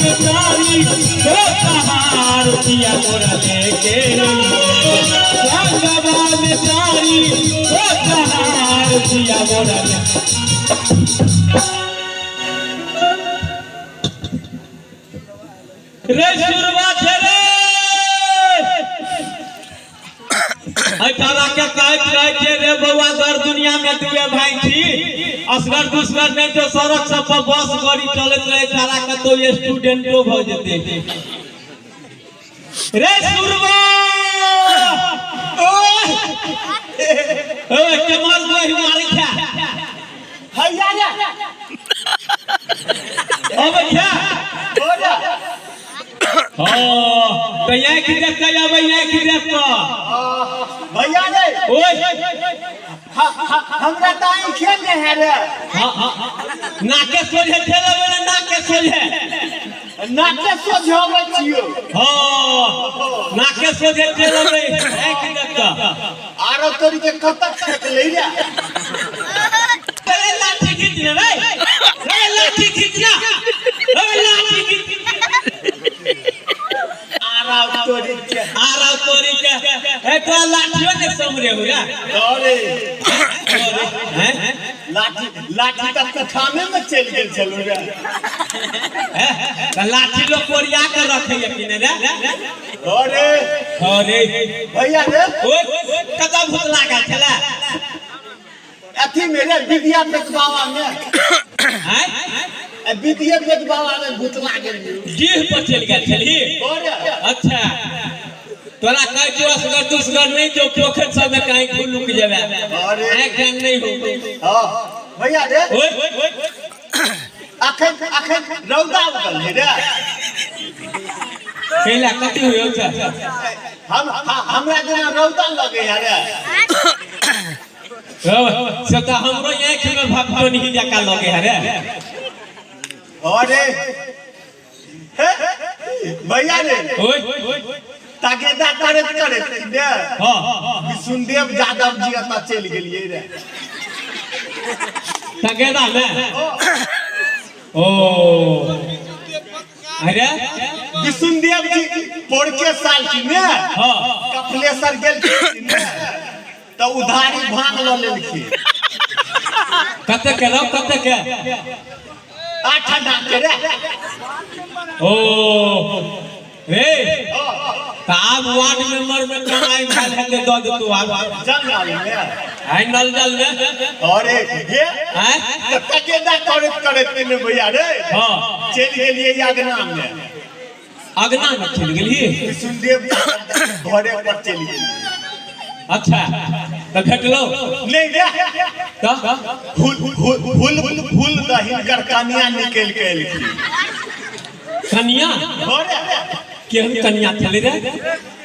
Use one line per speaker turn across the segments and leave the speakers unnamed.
में तारी ओ कहार पिया मोरा लेके संगवा में तारी ओ कहार पिया मोरा रे सुरवा छे रे एहिठाम के कहैत रहै छै रे बौआ दर दुनिया में दुए भाई छी असगर दुसगर नहि जो सड़क सब पर बस गाड़ी चलैत रहे तारा कतौ स्टूडेंटो भऽ जेतै रे सुरवा ओए केमहर गोहि मारै छै
हैया रे
अबै छै
बोले
हाँ तऽ आँखि देख कऽ अबै आँखि देख कऽ
भैया रे
ओए
हमरा तऽ आँखे नहि है रे
हाँ हाँ नाके सोझे चलबै ने नाके सोझे
नाके सोझे अबै छियौ
हाँ नाके सोझे चलबै आँखि देख कऽ
आरो तोरी के कतक फेकलै रे
अरे लाठी खींच ले रे रे लाठी खींच ना रे लाठी खींच
आरो तोरी के
आरा तोरी के ए तो लाठियो ने समरे हो रे
अरे
हैं
लाठी लाठी तऽ कठामे में चलि गेल छलू रे
हैं त लाठी लोग ओरिया के रखे है कि ने रे
अरे
अरे
भैया रे
ओए कतऽ भूत लागल छला
अथी में रे विद्या बाबा में
हैं
विद्या बाबा में भूत लागल
डीह पर चलि गेल छली
अरे
अच्छा तोरा कहै छियौ असगर दुसगर नहि जो पोखरि सबमे कहीं खुलुक जेबे
अरे।
आँखि कान नहि हो
हाँ भैया रे
ओए
अखन अखन रौदा उगल है रे
कैला कथी होइ छै
हम हमरा जेना रौदा लगे है रे
से तऽ हमरो आँखि में भगतोनी जकाँ लगे है रे
अरे हे, भैया रे
ओए
तगेदा करैत करैत ने
हाँ
विशुनदेव यादव जी एतऽ चलि गेलियै रे
तगेदा में ओ अरे
विशुनदेव जी पोरके साल की ने
हाँ
कपिलेश्वर गेलखिन ने तऽ उधारी भांग लऽ लेलखिन
कते के रौ कते के
8 आना के रे
ओ रे तऽ आब वार्ड मेंबर में कमाई भेल हेतै दऽ देतौ आब
जंगल में
आइ नल जल में
अरे हे
आँय
तऽ तगेदा करैत करैत ने भैया रे
हाँ
चलि गेलियै अगना में
अगना में चलि गेली
विशुनदेव घरे पर चलि गेलियै
अच्छा तऽ भेटलौ
नहि रे
तऽ
हुल हुल हुल हुल दऽ हिनकर कनिया निकलि के एलखिन
कनिया
घरे
केहन कनिया छलै रे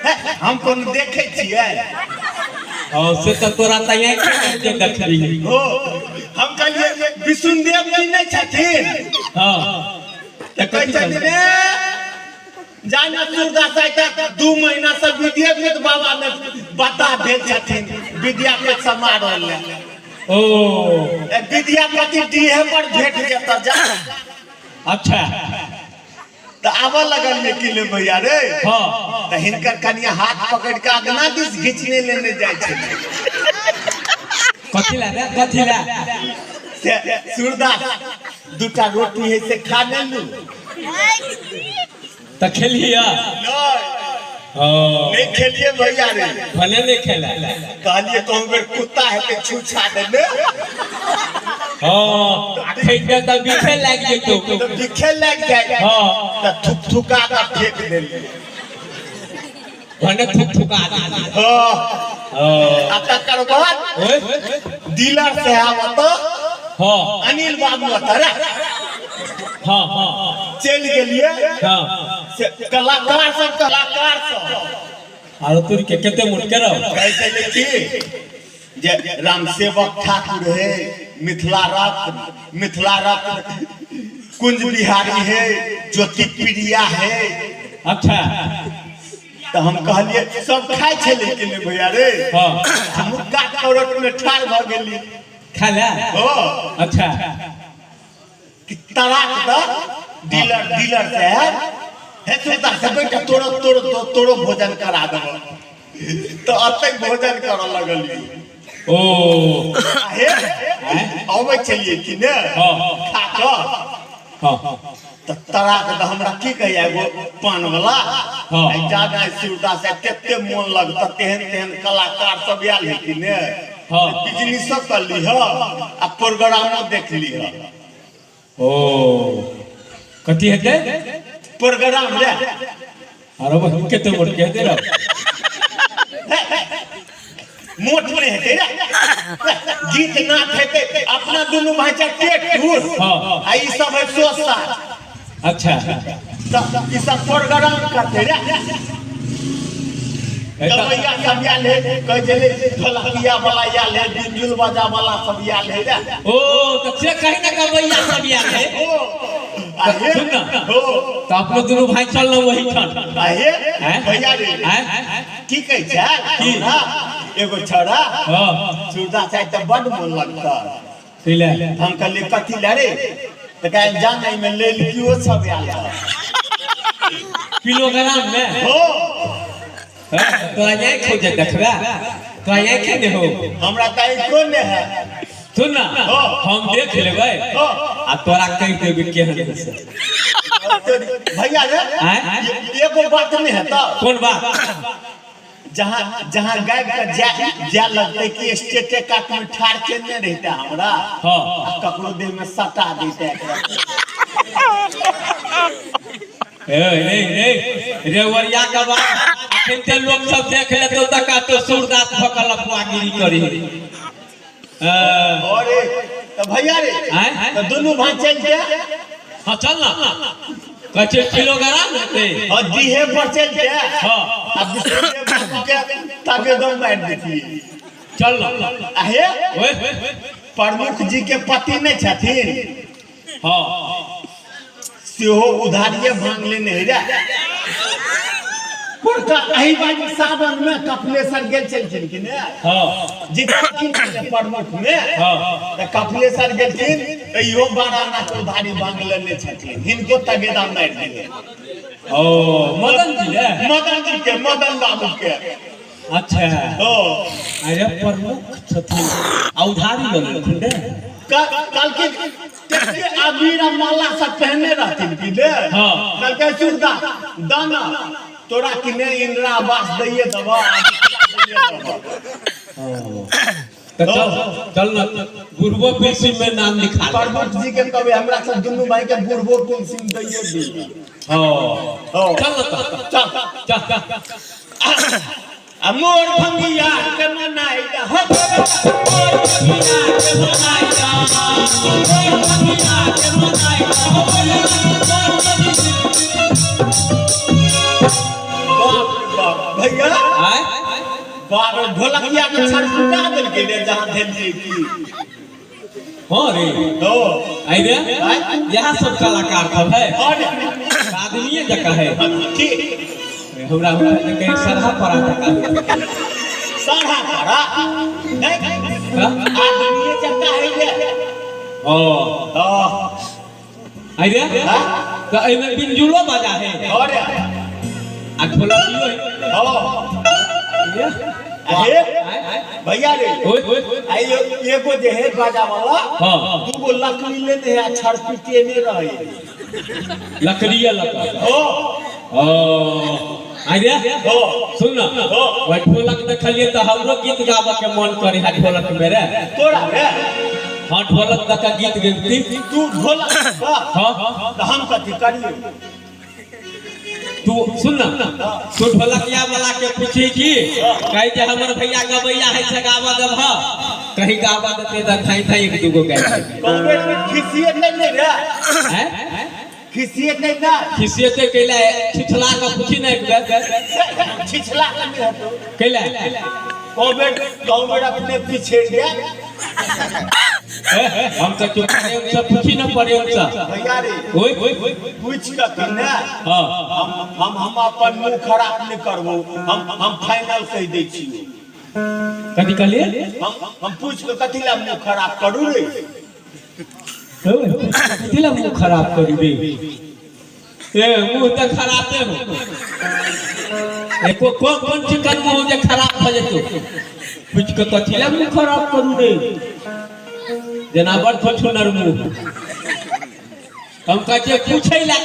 हे, हम कोनो देखै छियै
हँ से तऽ तोरा तऽ आँखि जे देखली
हो हम कहलियै विशुनदेव जी नहि छथिन
हँ
तऽ कहै छथिन "ए, जाना सूरदास आइ तक 2 महीना से विद्यापीठ बाबा ने बता भेल छथिन विद्यापीठ समारोह ले
ओ
ए, विद्यापति डीहे पर भेट जेतऽ जा
अच्छा
तऽ आबऽ लगलियै कि ले भैया रे
हाँ
तऽ हिनकर कनिया हाथ पकड़ि कऽ अगना दिस घिचने लेने जाइ छलै
कथी ला रे कथी ला
से सूरदास दूटा रोटी है से खा लेलू
तऽ खेलियै
नहि
ओ
नहि खेलिए भैया रे
भने नहि खेला
कहलिए कहूँ बेर कुत्ता हेतै छू छा देने
हँ आ खैते तऽ बिखे लागि जेतौ
तऽ बिखे लागि जाइ
हँ
तऽ थुक थुका कऽ फेंक देलियै
भने थुक थुका देली
हँ
हँ
आ तकर बाद
ओए
डीलर साहब ओतऽ
हँ
अनिल बाबू ओतऽ रे
हँ हँ
चलि गेलियै
हँ
से कलाकार सब कलाकार सब
आरो तुर के कते मोट के रहो
कहै छै जे की जे रामसेवक ठाकुर है मिथिला रत्न मिथिला रत्न कुंज बिहारी है ज्योति प्रिया है
अच्छा
तऽ हम कहलियै सब खाइ छलै कि नहि भैया रे
हाँ
हम कात करोट में ठाढ़ भऽ गेली
खा ले
हो
अच्छा
कि तड़ाक दऽ डीलर डीलर साहब हे सुरदास साहब बेटा तोरो तोरो तोरो भोजन करा देबो तऽ अतै भोजन करऽ लगलियै।
ओ
आ हे अबै छलियै कि ने
हाँ।
खा कऽ
हाँ
तऽ तराक तऽ हमरा की कहिया एगो पान वाला
हाँ।
आइ जाना सूरदास साहब कते मोन लगता तेहन तेहन कलाकार सब आयल है कि ने
हाँ।
बिजनेसो कर लीह आ प्रोग्रामो देख लीह।
ओ कथी हेतै?
प्रोग्राम रे।
अरे बहिन कते मोट के हेतै रे?
मोट नहि हेतै रे, गीत नाच हेतै अपना दुनू भाई छै टेट
हाँ।
आ ई सब है सो साथ।
अच्छा
तऽ ई सब प्रोग्राम करतै रे। गवैया सब आयल है, कहै छलै ढोलकिया वाला आयल है, बिंजुल बजा वाला सब आयल है रे।
ओ तऽ से कही ना गवैया सब आयल है।
ओ आ हे
सुन ना।
हो
तऽ अपनो दुनू भाई चल ना वही ठन।
आ हे
हैं?
भैया रे
हैं?
की कहै छै
की?
हमरा एगो छौड़ा
हाँ
सूरदास साहब तऽ बड मोन लगता।
कैला?
हम कहलियै कथी लए रे? तऽ कहै जान एहिमे लड़कियो सब आयल है।
किलोग्राम में?
हो
तोरा यही खोजे देखबे, तोरा यही खेने हो?
हमरा तऽ आँखियो नहि है।
सुन ना
हाँ।
हम देख लेबै
हाँ।
आ तोरा कहि देबै केहन है से।
भैया रे
आँय?
एगो बात नहीं है तऽ
कोन बात?
जहाँ जहाँ गायब के जा जा लगते कि स्टेटे काट में ठाड़ केने रहता हमरा।
हाँ।
आ ककरो देह में सटा देते एकरा।
ए रे रे रेवरिया के बात अखन ते लोग सब देख लेतो त कहतो सूरदास भऽ लफुआगिरी करी।
अरे तऽ भैया रे
आँय?
तऽ दुनू भाई चलि जा।
हाँ चल ना, कहै छै किलोग्राम हेतै।
और डीहे पर चलि जा।
हाँ।
आ विष्णुदेव बाबू के तगेदम मारि देतियै।
चल ना।
आ हे
ओए
प्रमुख जी के पति नहि छथिन?
हाँ।
सेहो उधारिये भांग लेने है रे। पुरका एहि बाजी सावन में कपिलेश्वर गेल छलखिन कि ने?
हाँ।
जितलखिन प्रमुख में।
हाँ।
तऽ कपिलेश्वर गेलखिन तऽ इहो 12 आना के उधारी भांग लेने छथिन, हिनको तगेदा मारि देलै।
ओ मदन जी रे?
मदन जी के, मदन बाबू के।
अच्छा।
ओ
अरे प्रमुख छथिन आ उधारी लऽ लेलखिन रे?
कहलखिन कते अबीर आ माला सब पहने रहथिन कि ने?
हाँ।
कहलकै सुरदा दाना तोरा कि ने इंदिरा आवास दैये देबऽ, दैये देबऽ।
तऽ चल चल ना बुढ़बो पेंशन में नाम लिखा ले।
प्रमुख जी के कहबै हमरा सब दुनू भाई के बुढ़बो पेंशन दैये दी।
हाँ।
हाँ।
चल ना तऽ।
चल।
चल।
आ मोर भंगिया के मनाई दा हो
मोर भंगिया के मनाई दा, मोर भंगिया के मनाई दा, हो
बाप रे बाप भैया।
आय?
बाप रे ढोलकिया के छटपटा देलकै रे जहाँ धेलियै की।
हाँ रे।
तो
आई रे यहाँ सब कलाकार सब है।
और
आदमीये जकाँ है।
ठीक।
हमरा हमरा कहीं सरहा पड़ा जकाँ।
सरहा पड़ा नहीं
हाँ?
आदमीये जकाँ है रे।
ओ
हाँ।
आई रे
हाँ?
तो एहिमे बिंजुलो बजा है
और
आ ढोलकियो है।
हाँ।
ये?
अरे भैया रे
ओए ओए
आई एगो जे है बाजा वाला
हाँ।
दूगो लकड़ी लेने है आ छड़ पीटेने रहे।
लकड़िए लकड़।
हो।
ओ आई रे
हो।
सुन ना
हो।
वही ढोलक देखलिए तो हमरो गीत गाबऽ के मन करे है ढोलक में रे।
तोरा रे?
हाँ ढोलक दऽ के गीत गबती।
तू ढोलक गा।
हाँ।
तऽ हम कथी करियै?
तू सुन ना तू ढोलकिया वाला के पूछी की कहे जे हमर भैया गबैया है से गाबऽ देबह, कहीं गाबऽ देते तऽ थाई थाई एक दूगो गाय देबै।
कहबै खिसियेतै नहि रे?
हैं?
खिसियेतै नहि?
खिसियेतै कैला? छिछला के पूछी ना एक बेर।
छिछला के नहि हेतौ।
कैला?
कहबै कहबै अपने पीछे रे।
हम तऽ चुप प्रेम से पूछी ना प्रेम से।
भैया रे
ओए ओए
पूछ कऽ कि ने
हाँ।
हम हम अपन मुंह खराब नहि करबो, हम फाइनल कहि दै छियौ।
कथी कहलिए?
हम पूछ कऽ कथी लए मुंह खराब करू रे?
कथी लए मुंह खराब करू रे? ए मुंह तऽ खराबे हो। एको कोन कोन चिकन मुंह जे खराब भऽ जेतौ? पूछि कऽ कथी लए मुंह खराब करू रे, जेना बड़ छुछुनर मुंह। हम कहै छियै पूछै लए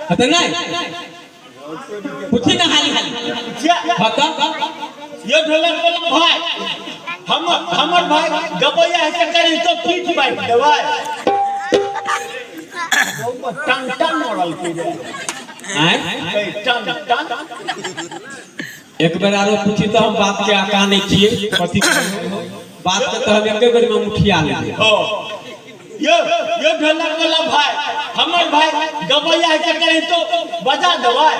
तऽ नहि पूछी ना हाली हाली। हाँ तऽ
ये ढोलक वाला भाई, हम हमर भाई गबैया है से करी तो पीठ बांट देबै। टन टन मरल की रे?
आँय?
टन टन।
एक बेर आरो पूछी तऽ हम बात के आका नहि छियै। कथी बात के तऽ हम एके बेर में मुठिया लेबै।
हो यो यो ढोलक वाला भाई, हमर भाई गबैया है से करी तो बजा देबै।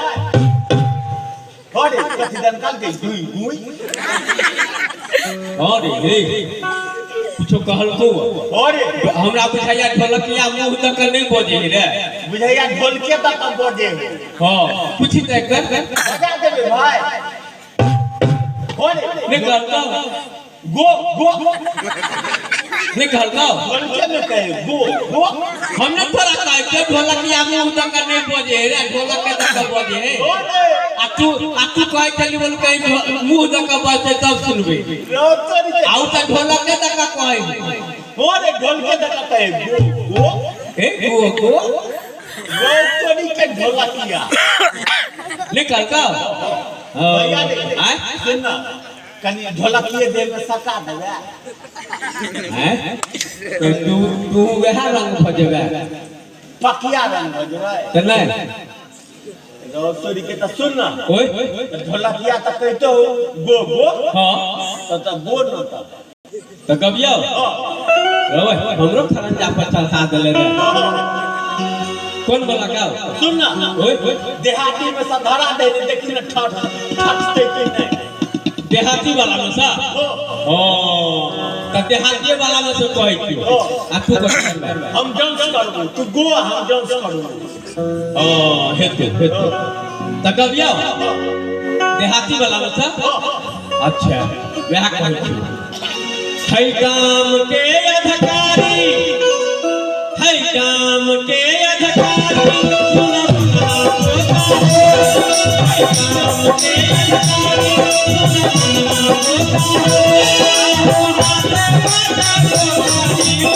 अरे कथी दनकाल के दुई गुई।
हाँ रे रे, कुछो कहलको?
अरे
हमरा बुझाइया ढोलकिया मुंह तक नहि बजे रे।
बुझाइया ढोलके तक बजे।
हाँ, पूछी तऽ एक बेर।
बजा देबै भाई। अरे
नहि कहलको?
गो गो।
नहि कहलको?
ढोलके में कहे गो गो।
हम नहि तोरा कहै छियौ ढोलकिया मुंह तक नहि बजे रे, ढोलक के तक बजे।
अरे
आ तू कहै छली बोल कहीं मुंह दऽ कऽ बजतै तब सुनबै। आउ तऽ ढोलक के तक कहै।
अरे ढोलके तक कहे गो गो।
ए गो गो।
रोतरी के ढोलकिया।
नहि कहलको?
भैया रे।
आँय?
सुन ना, कनी ढोलकिए देह में सटा देबै।
आँय? तऽ तू तू वएह रंग भऽ जेबै।
पकिया रंग भऽ जेबै।
तऽ नहि।
रोतरी के तऽ सुन ना।
ओए।
तऽ ढोलकिया तऽ कहितो गो गो।
हाँ।
तऽ गो न तऽ।
तऽ गबियौ रबै, हमरो खरंजा पर चढ़ा देले रे। कोन वाला गाओ?
सुन ना।
ओए।
देहाती में सब धरा दे रे, देखी ना ठठ ठठते कि नहीं।
देहाती वाला में सा? हाँ, तऽ देहाती वाला में से कहै छियौ आ तू कथी करबै?
हम डांस करबो, तू गो, हम डांस करबो।
हाँ, हेतौ हेतौ। तऽ गबियौ देहाती वाला में सा? अच्छा, वएह कहै छियौ। है गाम के अधिकारी, है गाम के अधिकारी, सुनब ना पुकारे। है गाम के अधिकारी, सुनब ना पुकारे।